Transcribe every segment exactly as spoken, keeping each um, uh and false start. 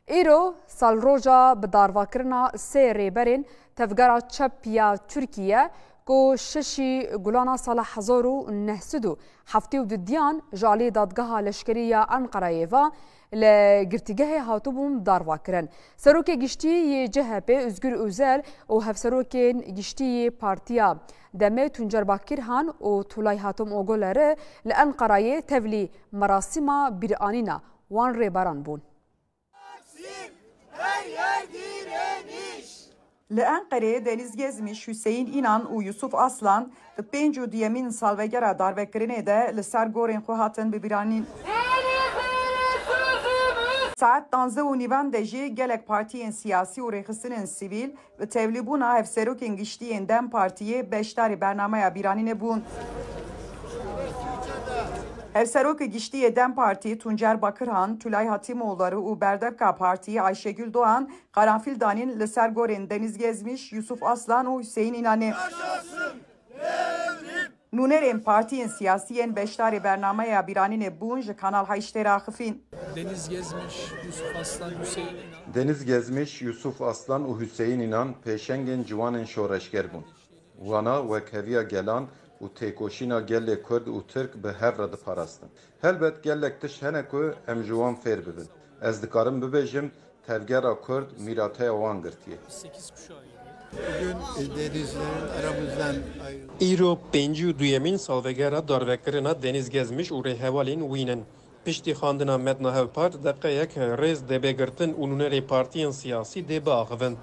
Îro salroja bi darvakirina sê rêberên Tevgera Çep ya Tirkiye ku şeşî Gulana sala hezar û neh sed û heftê û du diyan ji alî dadgeha leşkerî ya Enqereyê ve li girtîgehê hatibûn darvakirin. Serokê giştî yê C H P Özgür Özel û hevserokên giştî yê Partiya DEMê Tuncer Bakirhan û Tulay Hatim Ogolları li Enqereyê tevlî merasîma bîranîna wan rêberan bûn. Taksim, her yer direniş. Li Enqerê Deniz Gezmiş, Hüseyin İnan û Yusuf Aslan di pênc û duyemîn salvegera darvekirinê de li ser gorên xwe hatin bibîranîn. Saet danzdeh û nîvan de jî gelek partiyên siyasî û rêxistinên sivîl bi tevlîbûna hevserokên giştî yên DEM Partiyê beşdarî bernameya bîranînê bûn. Hevserokê giştî yê DEM Partî Tuncer Bakirhan, Tülay Hatimoğulları û berdevka partiyê Ayşegül Doğan qeranfîl danîn li ser gorên Deniz Gezmiş, Yusuf Aslan û Hüseyin İnanê. Nûnerên partiyên siyasî yên beşdarê bernameya bîranînê bûn ji Kanal Heştê re axifîn. Deniz Gezmiş, Yusuf Aslan, Hüseyin İnan. Deniz Gezmiş, Yusuf Aslan û Hüseyin İnan pêşengên ciwanên şoreşger bûn. Wana wekheviya gelan û têkoşîna gelê Kurd û Tirk bi hev re diparastin. Helbet gelek tişt hene ku em ji wan fêr bibin. Ez dikarim bibêjim, tevgera Kurd mîrateya wan girtiye. Bugün denizlerin aramızdan ayrıldı. Îro pêncî û duyemîn salvegera darvekirina Deniz Gezmiş û rêhevalên wî nin. Piştî xwendina metna hevpar deqeyek rêz dê bê girtin û nûnerê partiyên siyasî dê biaxivin.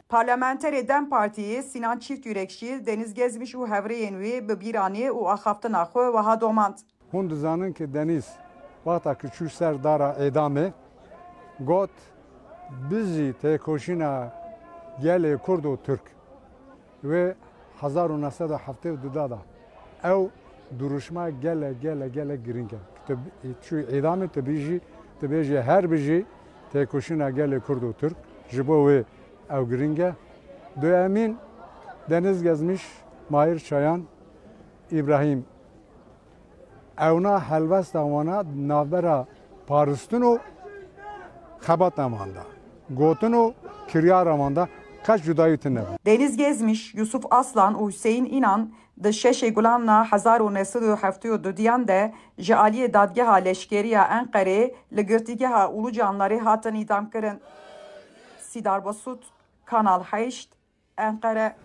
Parlamenterê DEM Partiyê Sinan Çiftyürek jî Deniz Gezmiş û hevrêyên wî bi bîranî û axaftina xwe wiha domand. Hûn dizanin ku Deniz wexta ku çû ser dara êdamê got, "Bijî têkoşîna gelê Kurd û Tirk." Wê hezar û neh sed û heftê û du da da. Ew duruşma gelek, gelek, gelek giring e. Tu bi-, çû îdamê tu bijî, tu bêjî her bijî têkoşîna gelê Kurd û Tirk. Ji bo wê ew giring e. Duyemîn Deniz Gezmiş, Mahir Çayan, Îbrahîm Ewna helwesta wana navbera paristin û xebata wan de, gotin û kiryara wan de qet cudayî tune bû. Deniz Gezmiş, Yusuf Aslan û Hüseyin İnan di şeşê Gulanna hezar û neh sed û heftê û du diyan de ji aliyê dadgeha leşkerî ya Enqerê li girtîgeha Ulucanlarê hatin îdamkirin. Sîdar Basût, Kanal Heşt, Enqere.